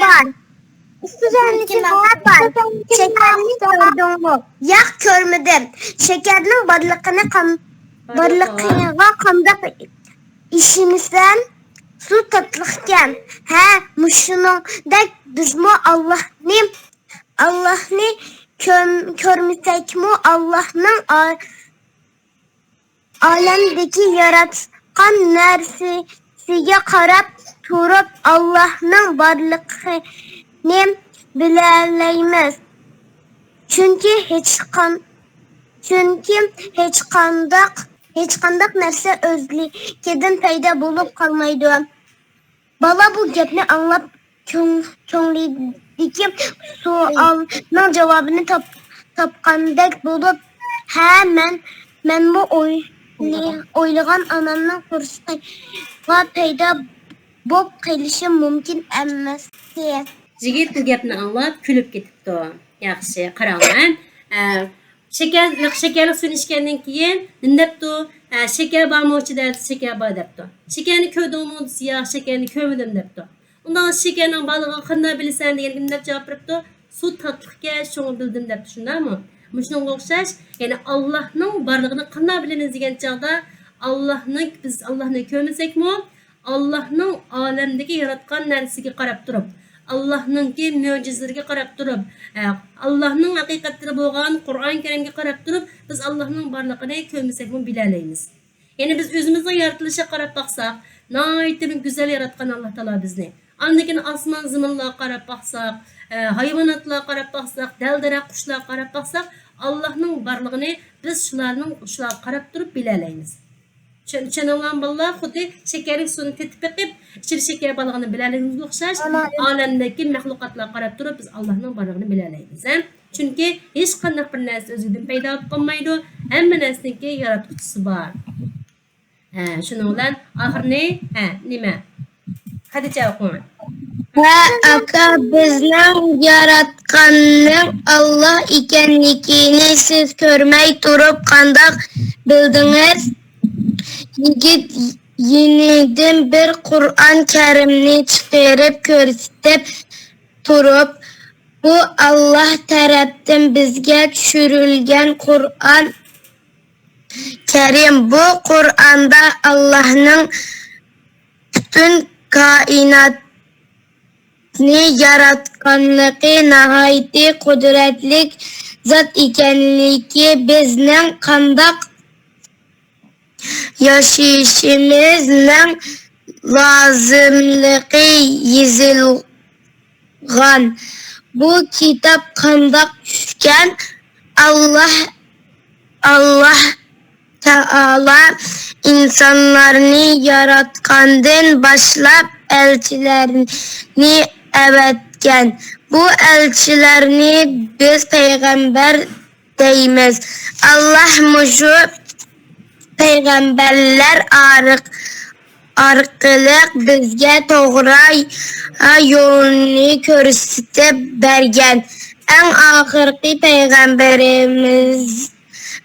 بار. ئۈستىدىكى بار. شېكەرنى كۆردۈڭمۇ؟ ياق، كۆرمىدىم. شېكەرنىڭ بارلىقىنى قان-، بارلىقىغا قانداق ئىشىنىسەن؟ سۇ تاتلىقكەن. ھە، مۇشۇنىڭدەك بىزمۇ ئاللاھنى، ئاللاھنى كۆم-، كۆرمىسەكمۇ، ئاللاھنىڭ ئا-، ئالەمدىكى ياراتقان نەرسىسىگە قاراپ تۇرۇپ، ئاللاھنىڭ بارلىقىنى بىلەلەيمىز. چۈنكى ھېچقان-، چۈنكى ھېچقانداق، ھېچقانداق نەرسە ئۆزلۈكىدىن پەيدا بولۇپ قالمايدۇ. بالا بۇ گەپنى ئاڭلاپ، كۆڭ-، كۆڭلىدىكى سوئالنىڭ جاۋابىنى تاپ-، تاپقاندەك بولۇپ، ھە، مەن، مەنمۇ ئويلى-، ئويلىغان ئانامنىڭ قورسىقىغا پەيدا بولۇپ قېلىشىم مۇمكىن ئەمەستى. يىگىت بۇ گەپنى ئاڭلاپ كۈلۈپ كېتىپتۇ. ياخشى، قاراڭلار. ئە، شېكەر، شېكەرلىك سۇنى ئىچكەندىن كېيىن نېمە دەپتۇ؟ ئە، شېكەر بارمۇ ئىچىدە؟ شېكەر بار دەپتۇ. شېكەرنى كۆردۈڭمۇ؟ ياق، شېكەرنى كۆرمىدىم دەپتۇ. ئۇنداق شېكەرنىڭ بارلىقىنى قانداق بىلىسەن دېگەنگە نېمە دەپ جاۋاب بېرىپتۇ؟ سۇ تاتلىقكەن، شۇڭا بىلدىم دەپتۇ، شۇنداقمۇ؟ مۇشۇنىڭغا ئوخشاش، يەنى ئاللاھنىڭ بارلىقىنى قانداق بىلىمىز دېگەن چاغدا، ئاللاھنىڭ، بىز ئاللاھنى كۆرمىسەكمۇ، ئاللاھنىڭ ئالەمدىكى ياراتقان نەرسىگە قاراپ تۇرۇپ، ئاللاھنىڭكى مۆجىزىلىرىگە قاراپ تۇرۇپ، ئە، ئاللاھنىڭ ھەقىقەتلىرى بولغان قۇرئان كەرىمگە قاراپ تۇرۇپ، بىز ئاللاھنىڭ بارلىقىنى كۆرمىسەكمۇ بىلەلەيمىز. يەنى بىز ئۆزىمىزنىڭ يارىتىلىشىگە قاراپ باقساق، ناھايىتى گۈزەل ياراتقان ئاللا تائالا بىزنى. ئاندىن كېيىن ئاسمان زېمىنلارغا قاراپ باقساق، ئە، ھايۋاناتلارغا قاراپ باقساق، دەل-دەرەخ، قۇشلارغا قاراپ باقساق، ئاللاھنىڭ بارلىقىنى بىز شۇلارنىڭ، شۇلارغا قاراپ تۇرۇپ بىلەلەيمىز. چۈشەن-، چۈشەندىڭلارمۇ بالىلار؟ خۇددى شېكەرلىك سۇنى تېتىپ بېقىپ، ئىچىدە شېكەر بارلىقىنى بىلەلىگىنىمىزگە ئوخشاش، ئالەمدىكى مەخلۇقاتلارغا قاراپ تۇرۇپ بىز ئاللاھنىڭ بارلىقىنى بىلەلەيمىز، ھە؟ چۈنكى ھېچقانداق بىر نەرسە ئۆزىدىن پەيدا بولۇپ قالمايدۇ، ھەممە نەرسىنىڭكى ياراتقۇچىسى بار. ھە، شۇنىڭ بىلەن ئاخىرىنى، ھە، نېمە؟ خەدىچە ئوقۇڭ. ھە، ئاكا، بىزنىڭ ياراتقاننىڭ ئاللا ئىكەنلىكىنى سىز كۆرمەي تۇرۇپ قانداق بىلدىڭىز؟ يىگىت يېنىدىن بىر قۇرئان كەرىمنى چىقىرىپ كۆرسىتىپ تۇرۇپ، بۇ ئاللا تەرەپتىن بىزگە چۈشۈرۈلگەن قۇرئان كەرىم. بۇ قۇرئاندا ئاللانىڭ پۈتۈن كائىناتنى ياراتقانلىقى، ناھايىتى قۇدرەتلىك زات ئىكەنلىكى، بىزنىڭ قانداق ياشىشىمىزنىڭ لازىملىقى يېزىلغان. بۇ كىتاب قانداق چۈشكەن؟ ئاللا، ئاللا تائالا ئىنسانلارنى ياراتقاندىن باشلاپ ئەلچىلەرنى ئەۋەتكەن. بۇ ئەلچىلەرنى بىز پەيغەمبەر دەيمىز. ئاللا مۇشۇ پەيغەمبەرلەر ئارق-، ئارقىلىق بىزگە توغرا يولنى كۆرسىتىپ بەرگەن. ئەڭ ئاخىرقى پەيغەمبىرىمىز،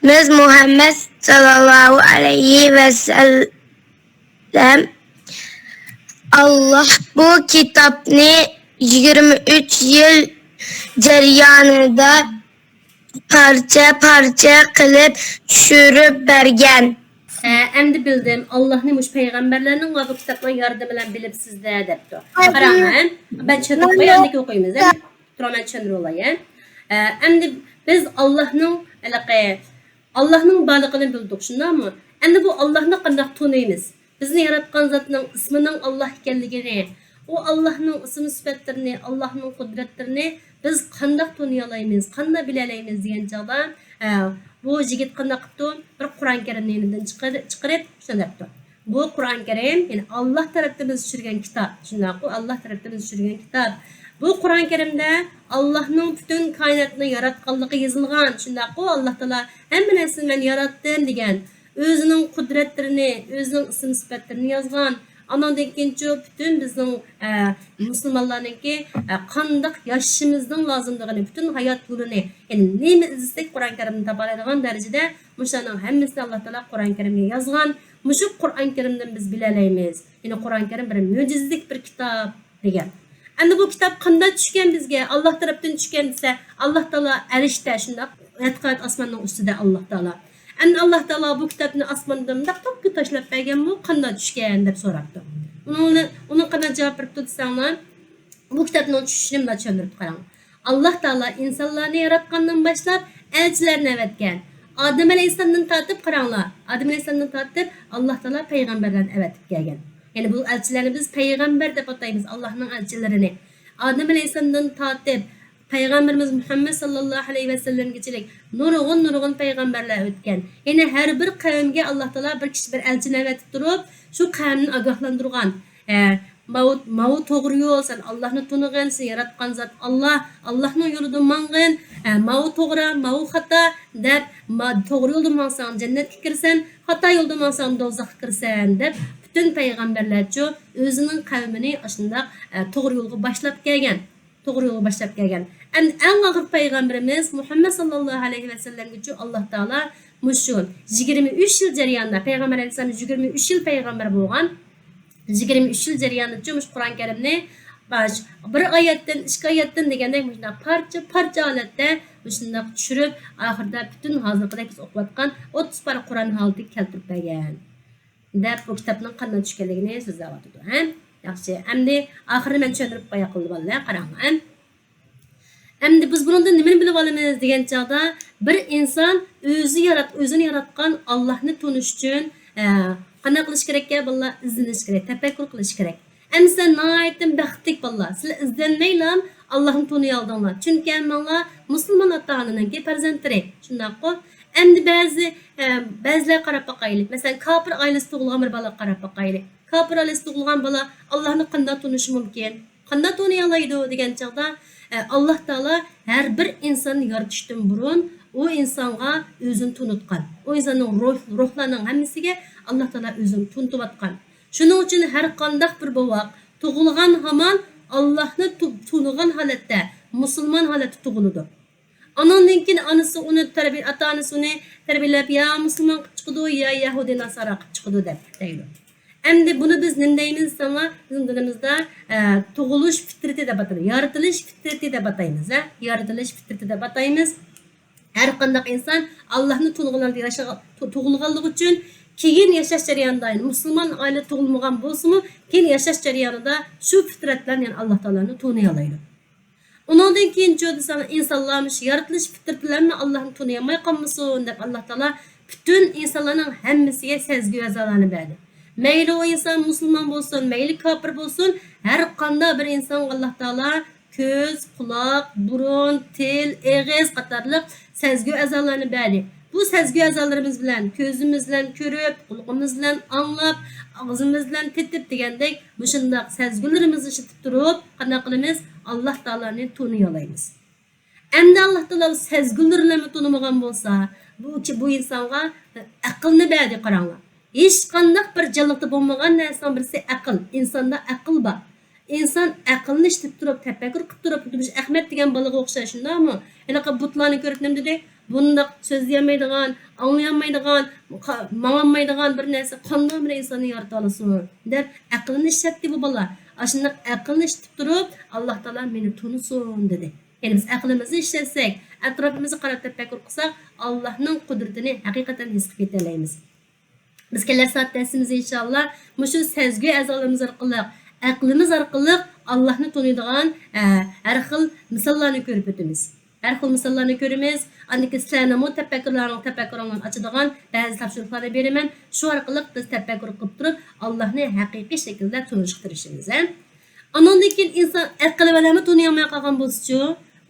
مىز مۇھەممەد ساللاللاھۇ ئەلەيھى ۋەسەللەم. ئاللا بۇ كىتابنى يىگىرمە ئۈچ يىل جەريانىدا پارچە-پارچە قىلىپ چۈشۈرۈپ بەرگەن. ھە، ئەمدى بىلدىم، ئاللانى مۇشۇ پەيغەمبەرلەرنىڭ ۋە بۇ كىتابنىڭ ياردىمى بىلەن بىلىپسىز-دە، دەپتۇ. قاراڭ، ھە؟ مەن چۈشەندۈرۈپ قوياي، ئاندىن كېيىن ئوقۇيمىز، ھە؟ تۇرۇڭ، مەن چۈشەندۈرۈۋالاي، ھە؟ ھە، ئەمدى بىز ئاللانىڭ ھېلىقى ئاللانىڭ بارلىقىنى بىلدۇق، شۇنداقمۇ؟ ئەمدى بۇ ئاللانى قانداق تونۇيمىز؟ بىزنى ياراتقان زاتنىڭ ئىسمىنىڭ ئاللا ئىكەنلىكىنى، ئۇ ئاللانىڭ ئىسىم سۈپەتلىرىنى، ئاللانىڭ قۇدرەتلىرىنى بىز قانداق تونۇيالايمىز، قانداق بىلەلەيمىز دېگەن چاغدا، ھە، بۇ يىگىت قانداق قىپتۇ؟ بىر قۇرئان كەرىمنى يېنىدىن چىقىرىپ، چىقىرىپ شۇنداق دەپتۇ: بۇ قۇرئان كەرىم، يەنى ئاللا تەرەپتىن بىز چۈشۈرگەن كىتاب. شۇنداققۇ، ئاللا تەرەپتىن بىز چۈشۈرگەن كىتاب. بۇ قۇرئان كەرىمدە ئاللانىڭ پۈتۈن كائىناتنى ياراتقانلىقى يېزىلغان. شۇنداققۇ، ئاللا تائالا ھەممە نەرسىنى مەن ياراتتىم دېگەن. ئۆزىنىڭ قۇدرەتلىرىنى، ئۆزىنىڭ ئىسىم سۈپەتلىرىنى يازغان. ئانىڭدىن كېيىنچۇ پۈتۈن بىزنىڭ، ئە، مۇسۇلمانلارنىڭكى، ئە، قانداق ياشىشىمىزنىڭ لازىملىقىنى، پۈتۈن ھايات يولىنى، يەنى نېمە ئىزدىسەك قۇرئان كەرىمدىن تاپالايدىغان دەرىجىدە مۇشۇلارنىڭ ھەممىسىنى ئاللا تائالا قۇرئان كەرىمگە يازغان. مۇشۇ قۇرئان كەرىمدىن بىز بىلەلەيمىز. يەنى قۇرئان كەرىم بىر مۆجىزىلىك بىر كىتاب دېگەن. ئەمدى بۇ كىتاب قانداق چۈشكەن بىزگە؟ ئاللا تەرەپتىن چۈشكەن دېسە، ئاللا تائالا ئەرشتە شۇنداق، يەتتە قات ئاسماننىڭ ئۈستىدە ئاللا تائالا. ئەمدى ئاللا تائالا بۇ كىتابنى ئاسماندىن مۇنداق توپكا تاشلاپ بەرگەنمۇ، قانداق چۈشكەن دەپ سوراپتۇ. ئۇنىڭ، ئۇنىڭ قانداق جاۋاب بېرىپتۇ دېسەڭلار، بۇ كىتابنىڭ چۈشۈشىنى مۇنداق چۈشەندۈرۈپتۇ، قاراڭ. ئاللا تائالا ئىنسانلارنى ياراتقاندىن باشلاپ ئەلچىلەرنى ئەۋەتكەن. ئادەم ئەلەيھىسسالامدىن تارتىپ قاراڭلار، ئادەم ئەلەيھىسسالامدىن تارتىپ ئاللا تائالا پەيغەمبەرلەرنى ئەۋەتىپ كەلگەن. يەنى بۇ ئەلچىلەرنى بىز پەيغەمبەر دەپ ئاتايمىز، ئاللانىڭ ئەلچىلىرىنى. ئادەم ئەلەيھىسسالامدىن تارتىپ پەيغەمبىرىمىز مۇھەممەد ساللاللاھۇ ئەلەيھى ۋەسەللەمگىچىلىك نۇرغۇن، نۇرغۇن پەيغەمبەرلەر ئۆتكەن. يەنى ھەر بىر قەۋمگە ئاللا تائالا بىر كىشى، بىر ئەلچىنى ئەۋەتىپ تۇرۇپ، شۇ قەۋمنى ئاگاھلاندۇرغان. ھە، ماۋۇ، ماۋۇ توغرا يول، سەن ئاللانى تونۇغىن، سېنى ياراتقان زات ئاللا، ئاللانىڭ يولىدا ماڭغىن، ھە، ماۋۇ توغرا، ماۋۇ خاتا دەپ، ما-، توغرا يولدا ماڭساڭ جەننەتكە كىرىسەن، خاتا يولدا ماڭساڭ دوزاخقا كىرىسەن دەپ، پۈتۈن پەيغەمبەرلەرچۇ ئۆزىنىڭ قەۋمىنى ئاشۇنداق، ئە، توغرا يولغا باشلاپ كەلگەن. توغرا يولغا باشلاپ كەلگەن. ئەمدى ئەڭ ئاخىرقى پەيغەمبىرىمىز مۇھەممەد ساللاللاھۇ ئەلەيھى ۋەسەللەمگىچۇ ئاللا تائالا مۇشۇ يىگىرمە ئۈچ يىل جەريانىدا، پەيغەمبەر ئەلەيھىسسالام يىگىرمە ئۈچ يىل پەيغەمبەر بولغان. يىگىرمە ئۈچ يىل جەريانىدىچۇ مۇشۇ قۇرئان كەرىمنى باش، بىر ئايەتتىن، ئىككى ئايەتتىن دېگەندەك مۇشۇنداق پارچە، پارچە ھالەتتە مۇشۇنداق چۈشۈرۈپ، ئاخىرىدا پۈتۈن ھازىرقىدەك بىز ئوقۇۋاتقان ئوتتۇز پارە قۇرئان ھالىتىگە كەلتۈرۈپ بەرگەن. دەپ بۇ كىتابنىڭ قانداق چۈشكەنلىكىنى سۆزلەۋاتىدۇ. ھە؟ ياخشى، ئەمدى ئاخىرىنى مەن چۈشەندۈرۈپ قوياي قىلدى بالىلار، قاراڭلار. ھە؟ ئەمدى بىز بۇنىڭدىن نېمىنى بىلىپ ئالىمىز دېگەن چاغدا، بىر ئىنسان ئۆزى يارات-، ئۆزىنى ياراتقان ئاللاھنى تونۇش ئۈچۈن، ئە، قانداق قىلىش كېرەككەن بالىلار؟ ئىزدىنىش كېرەك، تەپەككۇر قىلىش كېرەك. ئەمدى سىلەر ناھايىتى بەختلىك بالىلار. سىلەر ئىزدەنمەيلا ئاللاھنى تونۇيالدىڭلار. چۈنكى ھەممىڭلار مۇسۇلمان ئاتا-ئانىنىڭكى پەرزەنتلىرى. شۇنداققۇ؟ ئەمدى بەزى، ئە، بەزىلەرگە قاراپ باقايلى. مەسىلەن، كاپىر ئائىلىسىدە تۇغۇلغان بىر بالىغا قاراپ باقايلى. كاپىر ئائىلىسىدە تۇغۇلغان بالا ئاللاھنى قانداق تونۇشى مۇمكىن؟ قانداق تونۇيالايدۇ دېگەن چاغدا، ئە، ئاللاھ تائالا ھەر بىر ئىنساننى يارىتىشتىن بۇرۇن ئۇ ئىنسانغا ئۆزىنى تونۇتقان. ئۇ ئىنساننىڭ روھ-، روھلارنىڭ ھەممىسىگە ئاللاھ تائالا ئۆزىنى تونۇتۇۋاتقان. شۇنىڭ ئۈچۈن ھەر قانداق بىر بوۋاق تۇغۇلغان ھامان ئاللاھنى تۇ-، تونۇغان ھالەتتە، مۇسۇلمان ھالەتتە تۇغۇلىدۇ. ئانىڭدىن كېيىن ئانىسى ئۇنى تەربىيە، ئاتا-ئانىسى ئۇنى تەربىيەلەپ، يا مۇسۇلمان قىلىپ چىقىدۇ، يا يەھۇدىي ناسارا قىلىپ چىقىدۇ دەپ دەيدۇ. ئەمدى بۇنى بىز نېمە دەيمىز دېسەڭلار، بىزنىڭ دىنىمىزدا، ئە، تۇغۇلۇش پىترىتى دەپ ئاتايدۇ، يارىتىلىش پىترىتى دەپ ئاتايمىز، ھە؟ يارىتىلىش پىترىتى دەپ ئاتايمىز. ھەر قانداق ئىنسان ئاللاھنى تونۇغانلىقى ياشىغا-، تۇ-، تۇغۇلغانلىقى ئۈچۈن كېيىن ياشاش جەريانىدا، يەنى مۇسۇلمان ئائىلىدە تۇغۇلمىغان بولسىمۇ، كېيىن ياشاش جەريانىدا شۇ پىترەت بىلەن يەنە ئاللاھ تائالانى تونۇيالايدۇ. ئۇنىڭدىن كېيىنچۇ دېسەڭ، ئىنسانلار مۇشۇ يارىتىلىش پىترىتى بىلەنمۇ ئاللاھنى تونۇيالماي قالمىسۇن دەپ، ئاللاھ تائالا پۈتۈن ئىنسانلارنىڭ ھەممىسىگە سەزگۈ ئەزالارنى بەردى. مەيلى ئۇ ئىنسان مۇسۇلمان بولسۇن، مەيلى كاپىر بولسۇن، ھەر قانداق بىر ئىنسانغا ئاللاھ تائالا كۆز، قۇلاق، بۇرۇن، تىل، ئېغىز قاتارلىق سەزگۈ ئەزالارنى بەردى. بۇ سەزگۈ ئەزالىرىمىز بىلەن، كۆزىمىز بىلەن كۆرۈپ، قۇلىقىمىز بىلەن ئاڭلاپ، ئاغزىمىز بىلەن تېتىپ دېگەندەك، مۇشۇنداق سەزگۈلىرىمىزنى ئىشلىتىپ تۇرۇپ، قانداق قىلىمىز؟ ئاللاھ تائالانى تونۇيالايمىز. ئەمدى ئاللاھ تائالا سەزگۈلىرى بىلەنمۇ تونۇمىغان بولسا، بۇ، بۇ ئىنسانغا ئەقىلنى بەردى، قاراڭلار. ھېچقانداق بىر جانلىقتا بولمىغان نەرسىنىڭ بىرسى ئەقىل. ئىنساندا ئەقىل بار. ئىنسان ئەقىلنى ئىشلىتىپ تۇرۇپ، تەپەككۇر قىلىپ تۇرۇپ، خۇددى مۇشۇ ئەخمەت دېگەن بالىغا ئوخشاش، شۇنداقمۇ؟ ھېلىقى بۇتلارنى كۆرۈپ نېمە دېدى؟ بۇنداق سۆزلىيەلمەيدىغان، ئاڭلىيالمايدىغان، قا-، ماڭالمايدىغان بىر نەرسە قانداق بىر ئىنساننى يارىتالىسۇن؟ دەپ ئەقلىنى ئىشلەتتى بۇ بالا. ئاشۇنداق ئەقلىنى ئىشلىتىپ تۇرۇپ، ئاللاھ تائالا مېنى تونۇسۇن دېدى. يەنى بىز ئەقلىمىزنى ئىشلەتسەك، ئەتراپىمىزغا قاراپ تەپەككۇر قىلساق، ئاللاھنىڭ قۇدرىتىنى ھەقىقەتەن ھېس قىلىپ يېتەلەيمىز. بىز كېلەر سائەت دەرسىمىزدە ئىنشاللا مۇشۇ سەزگۈ ئەزالىرىمىز ئارقىلىق، ئەقلىمىز ئارقىلىق ئاللاھنى تونۇيدىغان، ئە، ھەر خىل مىساللارنى كۆرۈپ ئۆتىمىز. ھەر خىل مىساللارنى كۆرىمىز. ئاندىن كېيىن سىلەرنىڭمۇ تەپەككۇرلارنىڭ، تەپەككۇرۇڭلارنى ئاچىدىغان بەزى تاپشۇرۇقلارنى بېرىمەن. شۇ ئارقىلىق بىز تەپەككۇر قىلىپ تۇرۇپ، ئاللاھنى ھەقىقىي شەكىلدە تونۇشقا تىرىشىمىز، ھە. ئانىڭدىن كېيىن ئىنسان ئەقلى بىلەنمۇ تونۇيالماي قالغان بولسىچۇ،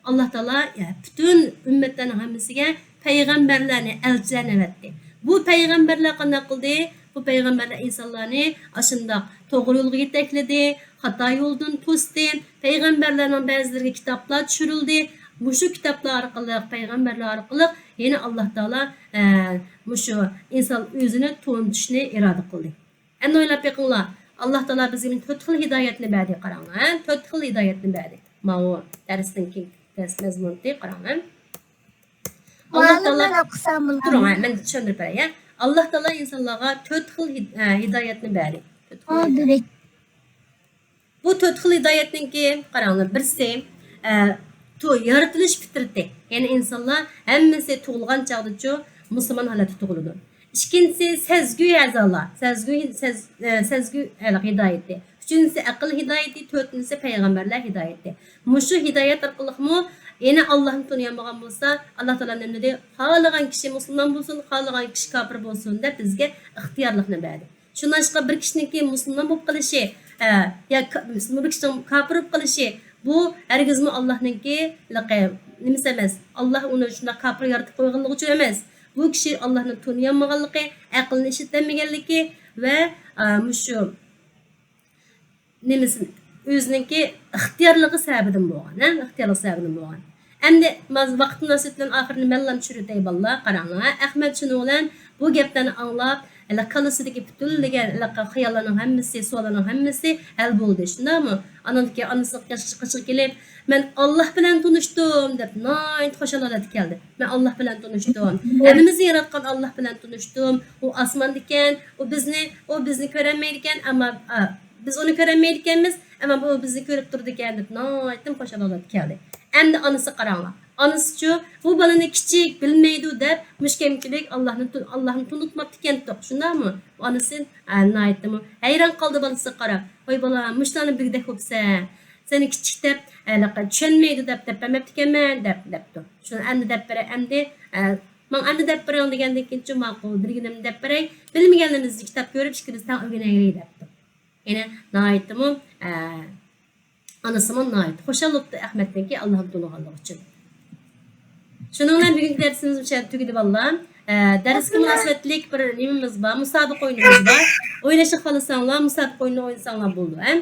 ئاللاھ تائالا، يا، پۈتۈن ئۈممەتلەرنىڭ ھەممىسىگە پەيغەمبەرلەرنى، ئەلچىلەرنى ئەۋەتتى. بۇ پەيغەمبەرلەر قانداق قىلدى؟ بۇ پەيغەمبەرلەر ئىنسانلارنى ئاشۇنداق توغرا يولغا يېتەكلىدى، خاتا يولدىن توستى. پەيغەمبەرلەرنىڭ بەزىلىرىگە كىتابلار چۈشۈرۈلدى. مۇشۇ كىتابلار ئارقىلىق، پەيغەمبەرلەر ئارقىلىق يەنە ئاللا تائالا، ئە، مۇشۇ ئىنسان ئۆزىنى تونۇتۇشنى ئىرادە قىلدى. ئەمدى ئويلاپ بېقىڭلار، ئاللا تائالا بىزگە تۆت خىل ھىدايەتنى بەردى، قاراڭلار، ھە؟ تۆت خىل ھىدايەتنى بەردى. ماۋۇ دەرسنىڭ كېيىنكى دەرس مەزمۇنى، قاراڭ، ھە؟ ئاللا مۇئەللىم، تائالا، مەن ئوقۇسام بولامدۇ؟ تۇرۇڭ، ھە، مەن چۈشەندۈرۈپ بېرەي، ھە. ئاللا تائالا ئىنسانلارغا تۆت خىل ھىد-، ھە، ھىدايەتنى بەردى. تۆت خىل ھىدايەت. بۇ تۆت خىل ھىدايەتنىڭكى، قاراڭلار، بىرسى، ئە، تو-، يارىتىلىش پىترىتى. يەنى ئىنسانلار ھەممىسى تۇغۇلغان چاغدىچۇ مۇسۇلمان ھالەتتە تۇغۇلىدۇ. ئىككىنچىسى سەزگۈ ئەزالار، سەزگۈ، سەز-، ئە، سەزگۈ ھېلىقى ھىدايىتى. ئۈچىنچىسى ئەقىل ھىدايىتى، تۆتىنچىسى پەيغەمبەرلەر ھىدايىتى. مۇشۇ ھىدايەت ئارقىلىقمۇ يەنە ئاللاھنى تونۇيالمىغان بولسا، ئاللا تائالا نېمە دېدى؟ خالىغان كىشى مۇسۇلمان بولسۇن، خالىغان كىشى كاپىر بولسۇن دەپ بىزگە ئىختىيارلىقنى بەردى. شۇنداقچىقىپ بىر كىشىنىڭكى مۇسۇلمان بولۇپ قېلىشى، ئە، يا كا-، بىر كىشىنىڭ كاپىر بولۇپ قېلىشى، بۇ ھەرگىزمۇ ئاللاھنىڭكى لىقى نېمىسى ئەمەس. ئاللاھ ئۇنى شۇنداق كاپىر يارىتىپ قويغانلىقى ئۈچۈن ئەمەس. بۇ كىشى ئاللاھنى تونۇيالمىغانلىقى، ئەقلىنى ئىشلىتەلمىگەنلىكى ۋە، ئە، مۇشۇ نېمىسى، ئۆزىنىڭكى ئىختىيارلىقى سەۋەبىدىن بولغان، ھە؟ ئىختىيارلىقى سەۋەبىدىن بولغان. ئەمدى ماز-، ۋاقىت مۇناسىۋىتى بىلەن ئاخىرىنى مەنلا چۈشۈرۈۋېتەي، بالىلار، قاراڭلار، ھە؟ ئەخمەت شۇنىڭ بىلەن بۇ گەپلەرنى ئاڭلاپ، ھېلىقى كاللىسىدىكى پۈتۈنلىگەن ھېلىقى خىياللارنىڭ ھەممىسى، سوئاللارنىڭ ھەممىسى ھەل بولدى، شۇنداقمۇ؟ ئانىڭدىكى ئانىسىغا قېچىشقا كېلىپ، «مەن ئاللاھ بىلەن تونۇشتۇم» دەپ، ناھايىتى خۇشال ھالەتتە كەلدى. «مەن ئاللاھ بىلەن تونۇشتۇم. ھەممىمىزنى ياراتقان ئاللاھ بىلەن تونۇشتۇم. ئۇ ئاسماندىكەن، ئۇ بىزنى، ئۇ بىزنى كۆرەلمەيدىكەن، ئەمما، ئا، بىز ئۇنى كۆرەلمەيدىكەنمىز، ئەمما ئۇ بىزنى كۆرۈپ تۇرىدىكەن» دەپ، ناھايىتى خۇشال ھالەتكە كەلدى. ئەمدى ئانىسى قاراڭلار. ئانىسىچۇ، بۇ بالىنى كىچىك، بىلمەيدۇ دەپ، مۇشۇ كەمچىلىك ئاللاھنى تۇ-، ئاللاھنى تونۇتماپتىكەنتۇق. شۇنداقمۇ؟ ئانىسى، ئا، ناھايىتىمۇ ھەيران قالدى بالىسىغا قاراپ. «ۋاي بالام، مۇشۇلارنى بىلگۈدەك بوپسەن. سېنى كىچىك دەپ، ھېلىقى چۈشەنمەيدۇ دەپ، دەپ بەرمەپتىكەنمەن» دەپ، دەپتۇ. شۇنى ئەمدى دەپ بېرەي، ئەمدى، ئە، ماڭا ئەمدى دەپ بېرىڭ دېگەندىن كېيىنچۇ، ماقۇل، بىلگىنىمنى دەپ بېرەي. بىلمىگەنلىرىمىزنى كىتاب كۆرۈپ ئىككىمىز تەڭ ئۆگىنەيلى دەپتۇ. يەنە ناھايىتىمۇ، ئە، ئانىسىمۇ ناھايىتى خۇشال بوپتۇ ئەخمەتنىڭكى ئاللاھنى تونۇغانلىقى ئۈچۈن. شۇنىڭ بىلەن بۈگۈنكى دەرسىمىز مۇشۇ يەردە تۈگىدى، بالىلار. ئە، دەرسكە مۇناسىۋەتلىك بىر نېمىمىز بار، مۇسابىقە ئويۇنىمىز بار. ئويناشنى خالىساڭلار، مۇسابىقە ئويۇنىنى ئوينىساڭلار بولىدۇ، ھە؟